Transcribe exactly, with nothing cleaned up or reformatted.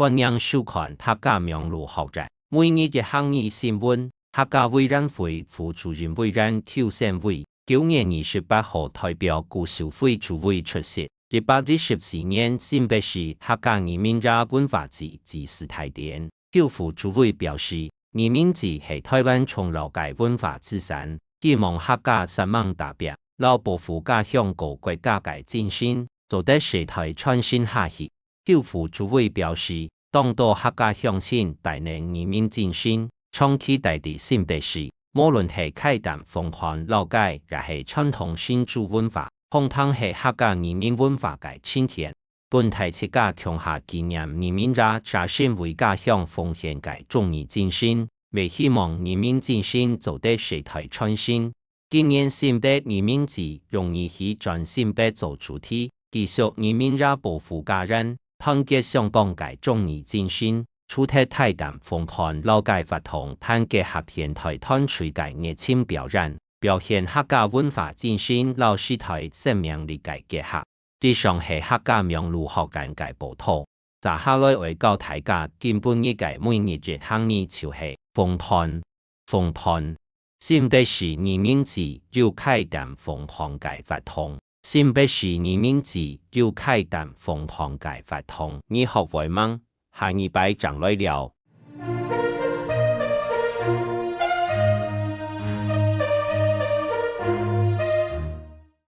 歡迎收看客家網路學院每日一客語新聞。客家委員會副主任委員邱勝偉九月二十八號代表古書會主委出席一百一十四年新北市客家移民夜文化節致詞大典。邱副主委表示，移民節係台灣重要个文化資產，希望客家煞猛打拚，摎保護家鄉个國家个精神，做得世代傳承下去。邱副主委表示，當多客家鄉親帶等移民精神，長期戴在新北市，無論係開店奉飯摎街，也係傳統新舊文化，通通係客家移民文化个呈現。分大自家共下紀念移民夜，這身為家鄉奉獻个忠義精神，也希望移民精神做得世代傳承。今年新北移民節用移民去轉新北做主題，繼續移民夜保護家園、團結相幫个忠義精神。除忒大膽、風帆摎个活動，還結合現代團隊个熱情表演，表現客家文化精神摎時代生命力个結合。以上係客家網路學院个報導。接下來愛教大家今晡日个每日一客語就係風帆。風帆。新北市移民節有開店奉飯个活動。新北市移民節有開店奉飯个活動，你學會吂？下二擺正來尞。